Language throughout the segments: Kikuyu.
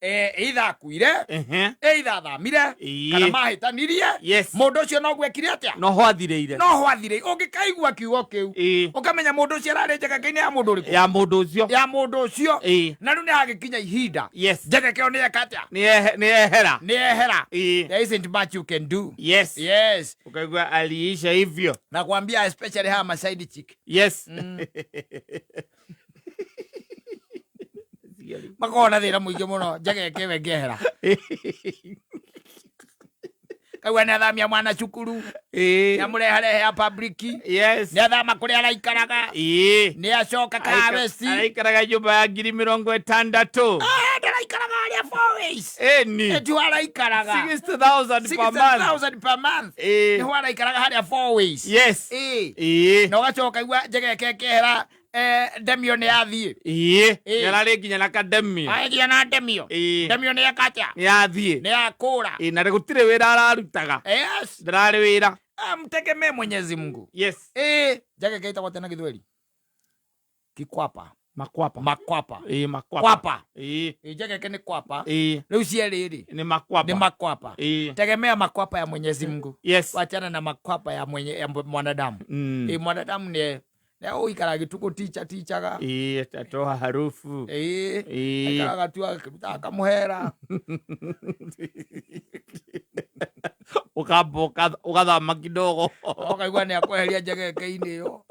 Either akuire, either athamire, kana mahĩtanirie. Mũndũ ũcio noguo ekire atĩa? Noho athirĩire. Noho athirĩire. Ũngĩkaigua kiugo kĩu, ũkamenya mũndũ ũcio ararĩ njegeke-inĩ ya mũndũ ũrĩkũ? Ya mũndũ ũcio. Ya mũndũ ũcio. Na rĩu nĩ hagĩkinya ihinda, njegeke ĩyo nĩ eka atĩa? Nĩ yehera. Nĩ yehera. There isn't much you can do. Yes. Ukaigua aliisha hivyo. Nakwambia, especially hawa ma side chick. Makoragwo na thĩna mũingĩ mũno njegeke ĩyo ĩngĩehera. Kaigua nĩ athamia mwana cukuru, nĩ amũreharehe ya public, nĩ athama kũrĩa araikaraga, nĩ acoka kaweci. Araikaraga nyũmba ya 60,000. Ah, ndaraikaraga harĩa Four Ways. Ĩni. Nĩtio araikaraga. 60,000 per month. 60,000 per month. Nĩho araikaraga harĩa Four Ways. Na ũgacoka igua njegeke ĩkehera, ndemio nĩ yathiĩ. Nĩ ararĩ nginya na kademio. Aginya na ndemio. Ndemio nĩ yeka atĩa? Nĩ yathiĩ. Nĩ yakũra. Na gũtirĩ wĩra ararutaga. Ndararĩ wĩra. Mtegemee Mwenyezi Mungu. Njegeke ĩtagwo atĩa na Gĩthweri? Kikwapa. Makwapa. Makwapa. Makwapa. Kwapa. Njegeke nĩ kwapa. Rĩu cierĩ rĩ? Nĩ makwapa. Nĩ makwapa. Tegemea makwapa ya Mwenyezi Mungu. Wachana na makwapa ya mwenye, ya mwanadamu. Mwanadamu nĩ ũikara gĩtukũ ticha tichaga. Atatoa harufu. Aikaraga tu akĩrutaga kamũhera. Ũkamba ũgathama kidogo. Ũkaigua nĩ akweheria njegeke-inĩ ĩyo.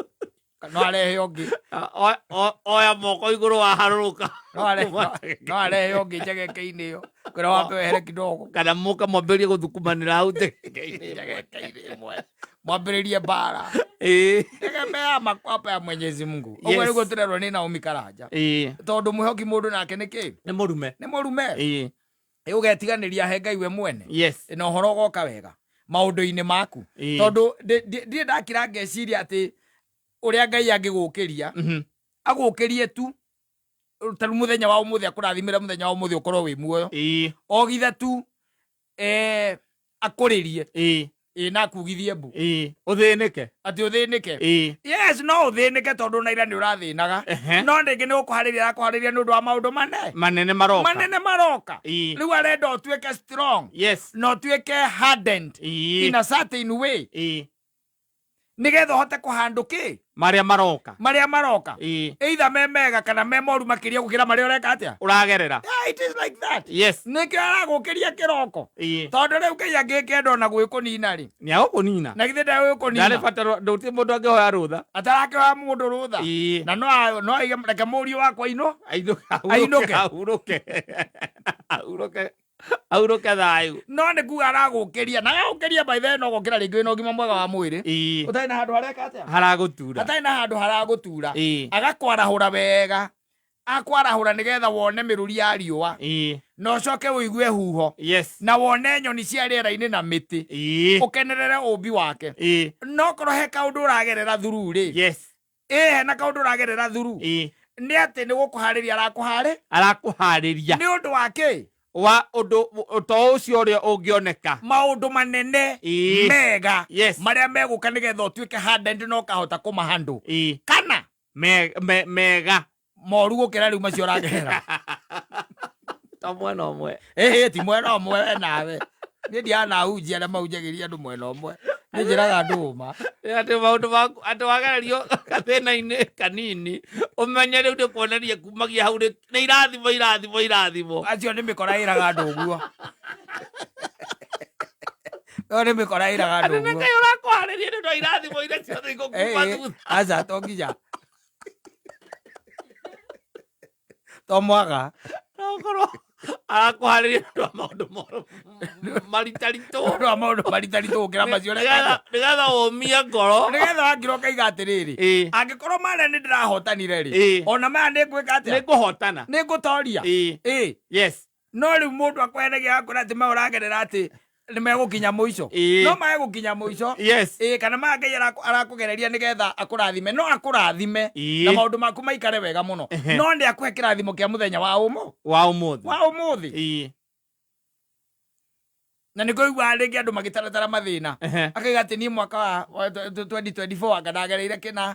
No arehe ũngĩ. Oya moko igũrũ wa harũrũka. No arehe ũngĩ njegeke-inĩ ĩyo. Kwĩra wambe wehere kidogo. Kana mũka mwambĩrĩrie gũthukumanĩra hau njegeke-inĩ. Njegeke-inĩ ĩmwe. Mwambĩrĩrie mbara. Tegemea makwapa ya Mwenyezi Mungu. Ũguo nĩguo tũrerwo nĩ Naomi Karanja. Tondũ mwĩhoki mũndũ nake nĩ kĩ? Nĩ mũrume. Nĩ mũrume. Ũgetiganĩria he Ngai we mwene. Na ũhoro ũgoka wega maũndũ-inĩ maku. Tondũ ndirĩ ndakira ngeciria atĩ ũrĩa Ngai angĩgũkĩria, agũkĩrie tu ta rĩu mũthenya wa ũmũthĩ akũrathimĩre mũthenya wa ũmũthĩ ũkorwo wĩ muoyo. O githa tu, akũrĩrie. Na akugithie mbu. Ũthĩnĩke. Atĩ ũthĩnĩke. Yes, no ũthĩnĩke tondũ na ira nĩ ũrathĩnaga. No rĩngĩ nĩ gũkũharĩria arakũharĩria nĩ ũndũ wa maũndũ mane. Manene maroka. Manene maroka. Rĩu arenda ũtuĩke strong. Na ũtuĩke hardened. In a certain way. Nĩgetha ũhote kũhandũ kĩ? Marĩa maroka. Marĩa maroka. Either me mega kana me moru makĩria gũkĩra marĩa ũreka atĩa? Ũragerera. Yeah, it is like that. Nĩkĩo aragũkĩria kĩroko. Tondũ rĩu Ngai angĩkĩenda ona gwĩkũnina rĩ. Nĩ agũkũnina. Na githĩ ndegũkũnina? Ndarĩ bata, ndũtirĩ mũndũ angĩhoya rũtha. Atarakĩhoya mũndũ rũtha. Na no aige reke mũriũ wakwa ainũ. Ainũke. Ahurũke. Ahurũke. Ahurũke thayũ. No nĩ kuga aragũkĩria. Na agũkĩria by the way no gũkĩra rĩngĩ wĩna ũgima mwega wa mwĩrĩ. Ũtarĩ na handũ hareka atĩa? Haragũtura. Hatarĩ na handũ haragũtura. Agakwarahũra wega. Akwarahũra nĩgetha wone mĩrũri ya riũa. Na ũcoke ũigue huho. Na wone nyoni cia rĩera-inĩ na mĩtĩ. Ũkenerere ũmbi wake. No korwo he kaũndũ ũragerera thuru rĩ. Hena kaũndũ ũragerera thuru. Nĩ atĩ nĩ gũkũharĩria arakũharĩ? Arakũharĩria. Nĩ ũndũ wa kĩ? Wa ũndũ to ũcio ũrĩa ũngĩoneka. Maũndũ manene mega marĩa megũka nĩgetha ũtuĩke hardened na ũkahota kũmahandle. Kana Mega. Moru gũkĩra rĩu macio ũragerera. To mwena ũmwe. Ti mwena ũmwe we nawe. Niĩ ndianahunjia arĩa mahunjagĩria andũ mwena ũmwe. Niĩ njĩraga andũ ũma. Nĩ atĩ maũndũ maku, atĩ wagererio gathĩna-inĩ kanini, ũmenye rĩu nĩ kuonania kumagia hau nĩ irathimo, irathimo, irathimo. Acio nĩ mĩkora ĩraga andũ ũguo. Ĩyo nĩ mĩkora ĩraga andũ Atĩ nĩ ũguo. Ngai ũrakũharĩria nĩ ũndũ wa irathimo iria ciothe igũkuma thutha. Aca, to nginya. To mwaga. No ũkorwo arakũharĩria nĩ ũndũ wa maũndũ moru maritaritũ. Nĩ ũndũ wa maũndũ maritaritũ gũkĩra macio ũreka atĩa? Nĩgetha ũmie ngoro. Nĩgetha wakira ũkaiga atĩrĩrĩ, angĩkorwo marĩa nĩ ndĩrahotanire rĩ, ona maya nĩ ngwĩka atĩa? Nĩ ngũhotana. Nĩ ngũtoria. No rĩu mũndũ akweheregia agakwĩra atĩ maya ũragerera atĩ nĩ megũkinya mũico. No megũkinya mũico. Kana maya Ngai arakũgereria nĩgetha akũrathime. No akũrathime na maũndũ maku maikare wega mũno. No nĩ akũhe kĩrathimo kĩa mũthenya wa ũmũthĩ. Wa ũmũthĩ. Wa ũmũthĩ. Na nä kå rĩngĩ andũ magĩtaratara mathĩna. Akaiga atĩ niĩ mwaka wa 2024 anga ndagereire kĩna.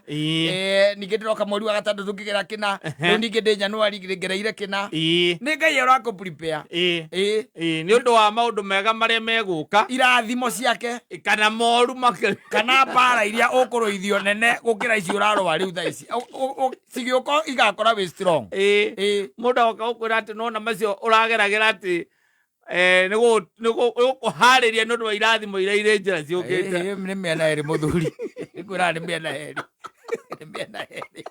Ningĩ ndĩroka mweri wa gatandatũ ngĩgera kĩna. Rĩu ningĩ ndĩ Januari ngereire kĩna. Nĩ Ngai ũrakũ prepare. Ĩĩ, nĩ ũndũ wa maũndũ mega marĩa megũka. Irathimo ciake. Kana moru makĩria. Kana mbara iria ũkũrũithio nene gũkĩra ici ũrarũa rĩu thaa ici. Cigĩũka igakora wĩ strong. Ĩĩ. Mũndũ agoka gũkwĩra atĩ nona macio ũrageragĩra atĩ nĩ gũkũharĩria nĩ ũndũ wa irathimo iria irĩ njĩra ciũkĩte. Ĩĩ, nĩ mĩena ĩrĩ mũthuri, nĩkwĩraga nĩ mĩena ĩrĩ, nĩ mĩena ĩrĩ.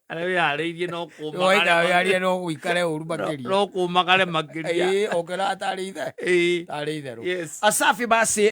Arĩa wĩharĩirie no Waika kũmagare. wĩharie no ũikare ũru makĩria. No kũmagare makĩria. Ĩĩ, ũngĩona tarĩ ithe Ĩĩ. tarĩ itherũ. Yes. Asafi basi.